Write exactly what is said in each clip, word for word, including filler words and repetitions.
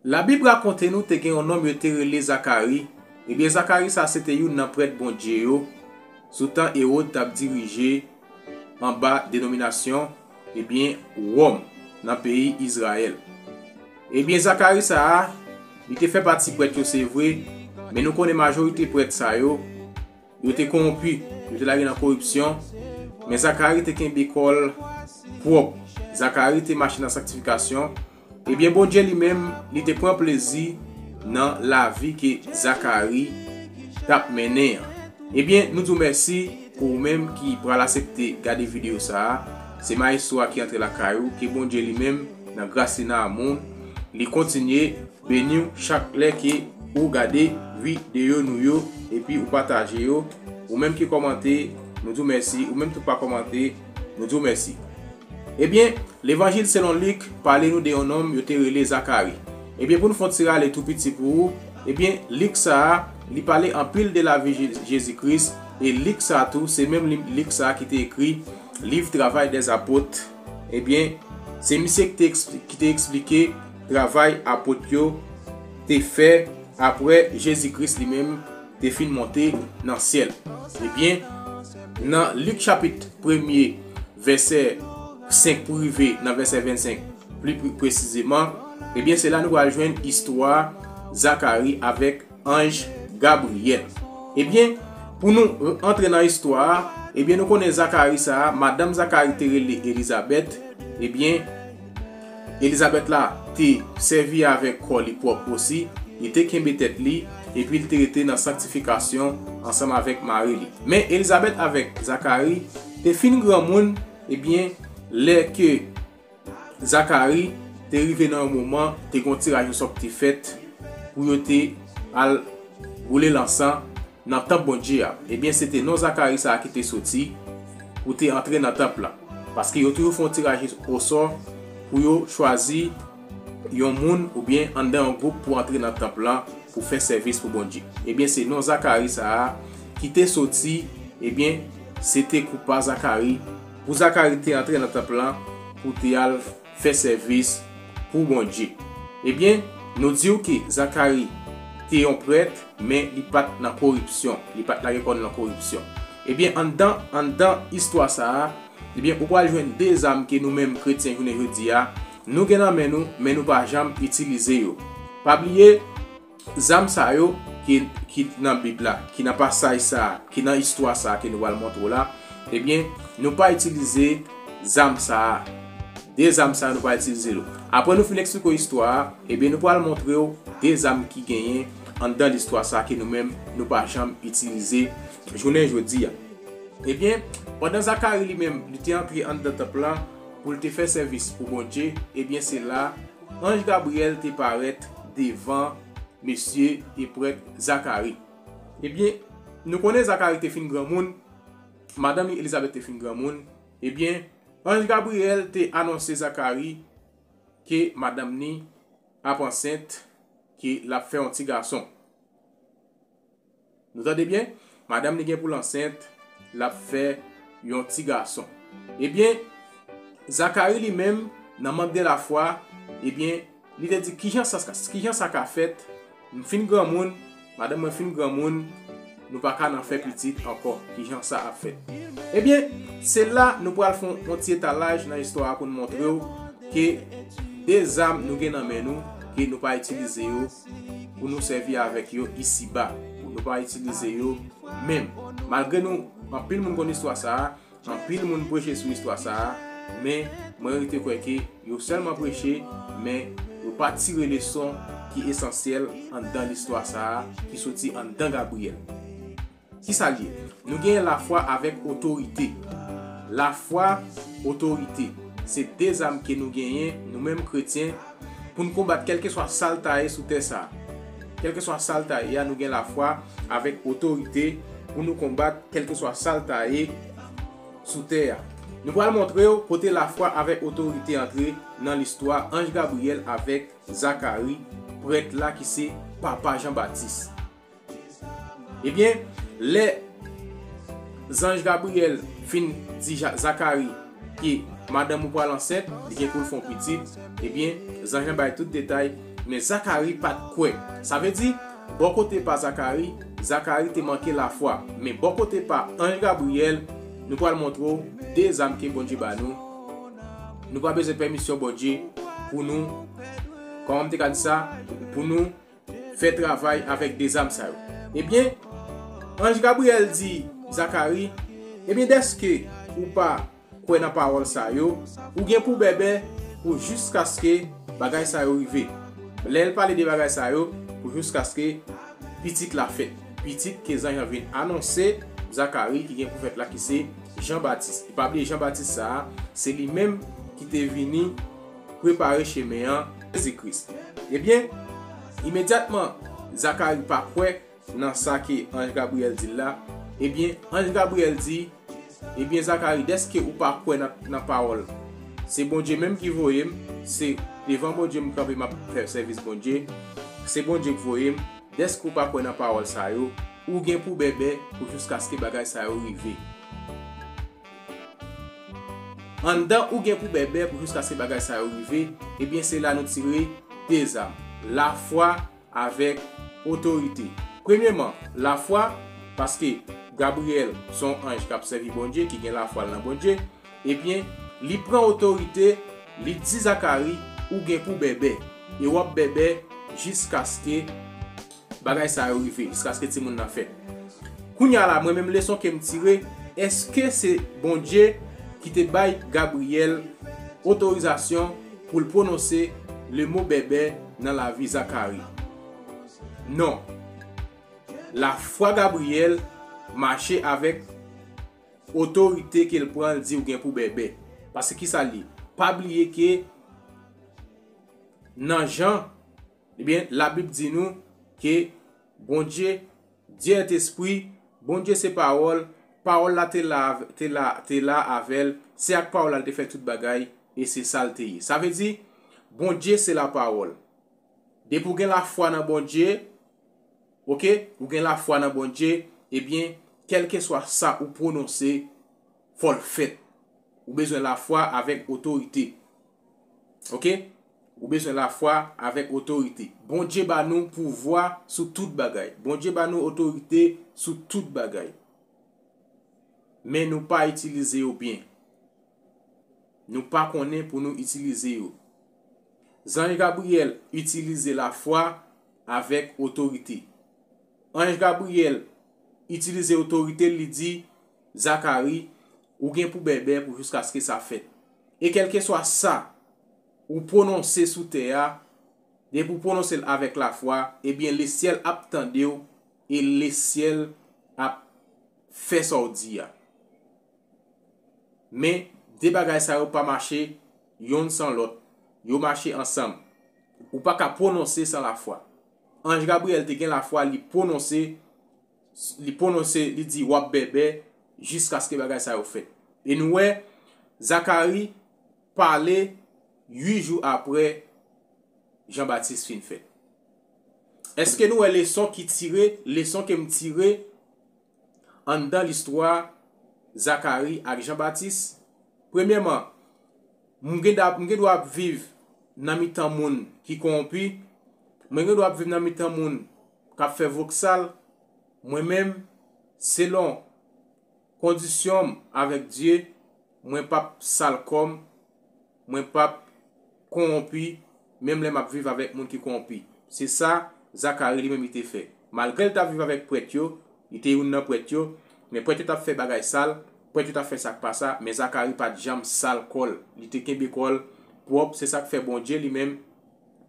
Labib rakonte nou te gen yon nonm yo te rele Zakari. Ebyen, Zakari sa se te youn nan prèt Bondye yo, sou tan Ewòd t ap dirije anba denominasyon, ebyen, Wòm, nan peyi Izrayèl. Ebyen, Zakari sa a, li te fè pati prèt yo, se vre, men nou konnen majorite prèt sa yo, yo te kowonpi, yo te lage nan koripsyon, men Zakari te kenbe kò l pwòp. Zakari te mache nan sanktifikasyon. Ebyen, Bondye li menm, li te pran plezi nan lavi ke Zakari t ap mennen an. Ebyen, nou di w mèsi pou ou menm ki pral aksepte gade videyo sa a. Se mayestwo a ki antre lakay ou, ke Bondye li menm, nan gras li, nan amou l, li kontinye beni w chak lè ke ou gade videyo nou yo, epi ou pataje yo. Ou menm ki kòmante, nou di w mèsi. Ou menm ki pa kòmante, nou di w mèsi. Ebyen, Levanjil selon Lik pale nou de yon nonm yo te rele Zakari. Ebyen, pou n fè yon ti rale tou piti pou ou, ebyen, Lik sa a, li pale anpil de lavi Je- Jezi Kris, e Lik sa a tou, se menm li- Lik sa a ki te ekri liv Travay dèzapot. Ebyen, se misye ki te, ekspli- ki te eksplike travay apot yo te fè apre Jezi Kris li menm te fin monte nan syèl. Ebyen, nan Lik chapit premye, vèsè senk pou rive nan vèsè vennsenk, pli pre- presizeman, ebyen, se la nou pral jwenn istwa Zakari avèk anj Gabriyèl. Ebyen, pou nou antre nan istwa a, ebyen, nou konnen Zakari sa a, madanm Zakari te rele Elizabèt. Ebyen, Elizabèt la te sèvi avèk kò li pwòp osi, li te kenbe tèt li, epi li te rete nan sanktifikasyon ansanm avèk mari li. Men Elizabèt avèk Zakari te fin granmoun, ebyen, lè ke Zakari te rive nan yon moman, te gen yon tiraj osò ki te fèt pou yo te al boule lansan nan tanp Bondye a. Ebyen, se te non Zakari sa a ki te soti pou te antre nan tanp lan. Paske yo toujou fè yon tiraj osò pou yo chwazi yon moun oubyen anndan yon gwoup pou antre nan tanp lan pou fè sèvis pou Bondye. Ebyen, se non Zakari sa a ki te soti, ebyen, se te kou pa Zakari, pou Zakari te antre nan tanp lan pou te al fè sèvis pou Bondye. Ebyen, nou di w ke Zakari te yon prèt, men li pa t nan koripsyon. Li pa t lage kò l nan koripsyon. Ebyen, anndan, anndan istwa sa a, ebyen, ou pral jwenn de zam ke nou menm kretyen jounen jodi a, nou gen nan men nou, men nou pa janm itilize yo. Pa bliye, zam sa yo ki, ki nan Bib la, ki nan pasaj sa a, ki nan istwa sa a ke nou pral montre w la, ebyen, nou pa itilize zam sa a. De zam sa yo, nou pa itilize yo. Apre nou fin eksplike w istwa a, ebyen, nou pral montre w de zam ki genyen anndan listwa sa a ke nou menm, nou pa janm itilize jounen jodi a. Ebyen, pandan Zakari li menm, li te antre anndan tanp lan pou l te fè sèvis pou Bondye, ebyen, se la anj Gabriyèl te parèt devan mesye e prèt Zakari. Ebyen, nou konnen Zakari te fin granmoun, madanm li Elizabèt te fin granmoun. Ebyen, anj Gabriyèl te anonse Zakari ke madanm ni ap ansent, ke l ap fè yon ti gason. Nou tande byen? Madanm ni gen pou l ansent, l ap fè yon ti gason. Ebyen, Zakari li menm, nan mank de lafwa, ebyen, li te di, "Kijan sa, kijan sa ka fèt? M fin granmoun, madanm mwen fin granmoun, nou pa ka nan fè pitit ankò. Kijan sa ap fèt?" Ebyen, se la nou pral fè yon ti etalaj nan istwa a pou n montre w ke de zam nou gen nan men nou, ke nou pa itilize yo pou nou sèvi avèk yo isiba, pou nou pa itilize yo menm. Malgre nou, anpil moun konn istwa sa a, anpil moun preche sou istwa sa a, men mwen rete kwè ke yo sèlman preche, men yo pa tire leson ki esansyèl anndan listwa sa a, ki soti anndan Gabriyèl. Kisa l ye? Nou genyen lafwa avèk otorite. Lafwa, otorite. Se de zam ke nou genyen, nou menm kretyen, pou n konbat kèlkeswa sa l ta ye sou tè sa a. Kèlkeswa sa l ta ye a, nou gen lafwa avèk otorite pou nou konbat kèlkeswa sa l ta ye sou tè a. Nou pral montre w kote lafwa avèk otorite antre nan listwa anj Gabriyèl avèk Zakari, prèt la ki se papa Jan Batis. Ebyen, lè zanj Gabriyèl fin di Ja- Zakari ke madanm ou pral ansent, li gen pou l fè yon pitit, ebyen, zanj lan bay tout detay Men Zakari pa t kwè. Sa vle di, bò kote pa Zakari, Zakari te manke lafwa. Men bò kote pa anj Gabriyèl, nou pral montre w de zam ke Bondye ba nou. Nou pa bezwen pèmisyon Bondye pou nou, kòman m te ka di sa, pou nou fè travay avèk de zam sa yo. Ebyen, anj Gabriyèl di Zakari, ebyen, dèske ou pa kwè nan pawòl sa yo, ou gen pou bèbè pou jiskaske bagay sa yo rive. Lè l pale de bagay sa yo, pou jiskaske pitit la fèt. Pitit ke zanj lan vin anonse Zakari ki gen pou fèt la, ki se Jan Batis. E pa bliye, Jan Batis sa a, se li menm ki te vini prepare chemen an, Jezi Kris. Ebyen, imedyatman, Zakari pa kwè nan sa ke anj Gabriyèl di l la. Ebyen, anj Gabriyèl di, ebyen, Zakari, dèske ou pa kwè nan, nan pawòl, se Bondye menm ki voye m, se devan Bondye m kanpe, m ap fè sèvis Bondye, se Bondye ki voye m, dèske ou pa kwè nan pawòl sa yo, ou gen pou bèbè pou jiskaske bagay sa yo rive. Anndan ou gen pou bèbè pou jiskaske bagay sa yo rive, ebyen, se la nou tire de zam. Lafwa avèk otorite. Premyèman, lafwa, paske Gabriyèl se yon anj k ap sèvi Bondye, ki gen lafwa l nan Bondye, ebyen, li pran otorite, li di Zakari, ou gen pou bèbè, e w ap bèbè jiskaske bagay sa yo rive, jiskaske timoun nan fèt. Kounye a la, mwen menm, leson ke m tire, èske se Bondye ki te bay Gabriyèl otorizasyon pou l pwononse le mo bèbè nan lavi Zakari? Non. Lafwa Gabriyèl mache avèk otorite ke l pran, l di ou gen pou bèbè. Paske ki sa l ye? Pa bliye ke nan Jan, ebyen, Labib di nou ke Bondye, Dye est esprit, Bondye se pawòl, pawòl la te la, te la, te la avè l, se ak pawòl la l te fè tout bagay, e se sa l te ye. Sa vle di, Bondye se lapawòl. Depi w gen lafwa nan Bondye, oke, ou gen lafwa nan Bondye, ebyen, kèlkeswa sa ou pwononse, fò l fèt. Ou bezwen lafwa avèk otorite. Oke? Ou bezwen lafwa avèk otorite. Bondye ba nou pouvwa sou tout bagay. Bondye ba nou otorite sou tout bagay. Men nou pa itilize yo byen. Nou pa konnen pou nou itilize yo. Zanj Gabriyèl itilize lafwa avèk otorite. Anj Gabriyèl itilize otorite l, li di Zakari, ou gen pou bèbè pou jiskaske sa fèt. E kèlkeswa sa ou pwononse sou tè a, depi w pwononse l avèk lafwa, ebyen, lesyèl ap tande w e lesyèl ap fè sa w di a. Men, de bagay sa yo pa mache yonn san lòt. Yo mache ansanm. Ou pa ka pwononse san lafwa. Anj Gabriyèl te gen lafwa, li pwononse, li pwononse, li di, w ap bèbè jiskaske bagay sa yo fèt. E nou wè, Zakari pale uit jou apre Jan Batis fin fèt. Èske nou wè leson ki tire, leson ke m tire anndan listwa Zakari ak Jan Batis? Premyèman, m gen da-, m gen dwa ap viv nan mitan moun ki kowonpi, mwen gen dwa ap viv nan mitan moun k ap fè voksal, mwen menm, selon kondisyon m avèk Dye, mwen p ap sal kò m, mwen p ap kowonpi, menm lè m ap viv avèk moun ki kowonpi. Se sa Zakari li menm li te fè. Malgre l t ap viv avèk prèt yo, li te youn nan prèt yo, men prèt yo t ap fè bagay sal, prèt yo t ap fè sa k pa sa, men Zakari pa t janm sal kò l. Li te kenbe kò l pwòp, se sa k fè Bondye li menm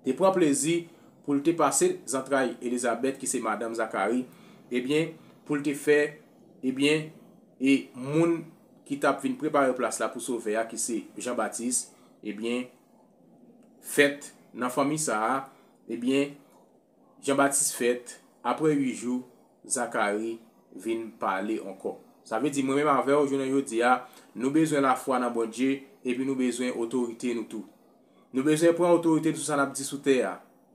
te pran plezi pou l te pase zantray Elizabèt, ki se madanm Zakari, ebyen, pou l te fè, ebyen, e moun ki t ap vin prepare plas la pou Sovè a, ki se Jan Batis, ebyen, fèt nan fanmi sa a, ebyen, Jan Batis fèt, apre uit jou, Zakari vin pale ankò. Sa vle di, mwen menm avè w, jounen jodi a, nou bezwen lafwa nan Bondye, epi nou bezwen otorite nou tou. Nou bezwen pran otorite nou sou sa n ap di sou tè a.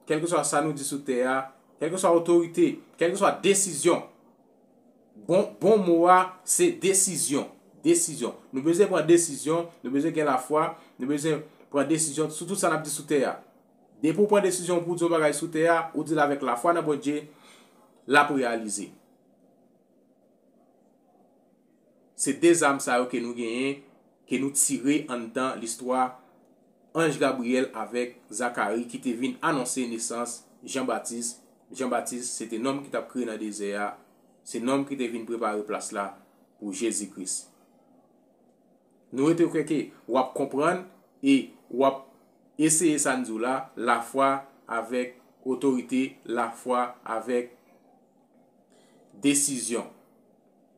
Kèlkeswa sa nou di sou tè a, kèlkeswa otorite, kèlkeswa desizyon. Bon, bon mo a, se desizyon. Desizyon. Nou bezwen pran desizyon, nou bezwen gen lafwa, nou bezwen pran desizyon sou tout sa n ap di sou tè a. Depi w pran desizyon pou w di yon bagay sou tè a, ou di l avèk lafwa nan Bondye, l ap reyalize. Se de zam sa yo ke nou genyen, ke nou tire anndan listwa anj Gabriyèl avèk Zakari ki te vin anonse nesans Jan Batis. Jan Batis, se te nonm ki t ap kriye nan dezè a, se nonm ki te vin prepare plas la pou Jezi Kris. Nou rete kwè ke w ap konprann e w ap eseye sa n di w la, lafwa avèk otorite, lafwa avèk desizyon.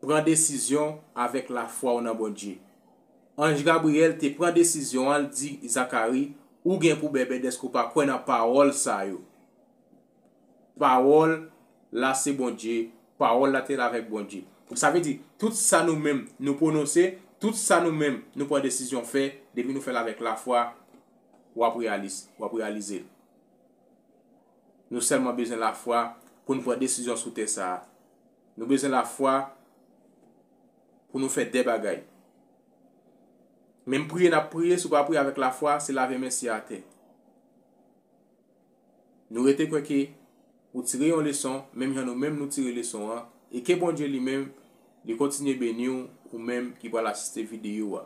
Pran desizyon avèk lafwa w nan Bondye. Anj Gabriyèl te pran desizyon an, l di Zakari, ou gen pou bèbè dèske w pa kwè nan pawòl sa yo. Pawòl la se Bondye, pawòl la te la avèk Bondye. Sa vle di, tout sa nou menm nou pwononse, tout sa nou menm nou pran desizyon fè, depi nou fè l avèk lafwa, w ap reyalis, w ap reyalize l. Nou sèlman bezwen lafwa pou n pran desizyon sou tè sa a. Nou bezwen lafwa pou nou fè de bagay. Menm priye n ap priye, si w pa priye avèk lafwa, se lave men si atè. Nou rete kwè ke ou tire yon leson, menm jan nou menm nou tire leson an, e ke Bondye li menm, li kontinye beni w, ou menm ki pral asiste videyo a.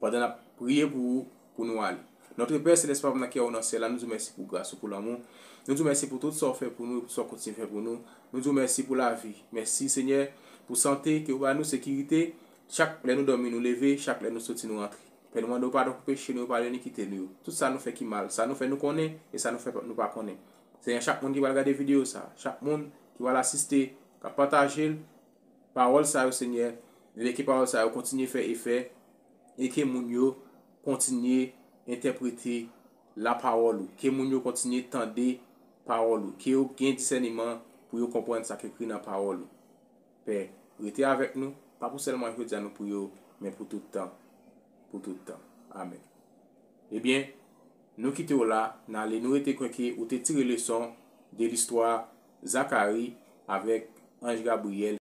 Pandan n ap priye pou ou, pou nou ale. Notre Père Céleste, Papa m nan ki ou nan syèl la, nou di w mèsi pou gras ou, pou lanmou. Nou di w mèsi pou tout sa w fè pou nou, pou sa w kontinye fè pou nou. Nou di w mèsi pou lavi. Mèsi, Senyè, pou sante ke ou ba nou, sekirite. Chak lè nou dòmi, nou leve, chak lè nou soti, nou rantre. Pè, nou mande w padon pou peche nou yo, padon inikite nou yo. Tout sa nou fè ki mal, sa nou fè nou konnen, e sa nou fè nou pa konnen. Senyè, chak moun ki pral gade videyo sa, chak moun ki pral asiste, k ap pataje l, pawòl sa yo, Senyè, vle ke pawòl sa yo kontinye fè efè, e ke moun yo kontinye entèprete lapawòl ou, ke moun yo kontinye tande pawòl ou, ke yo gen disèneman pou yo konprann sa k ekri nan pawòl ou. Pè, rete avèk nou, pa pou sèlman jodi a nou priye w, men pou tout tan, pou tout tan. Amèn. Ebyen, nou kite w la, n ale, nou rete kwè ke ou te tire leson de listwa Zakari avèk anj Gabriyèl.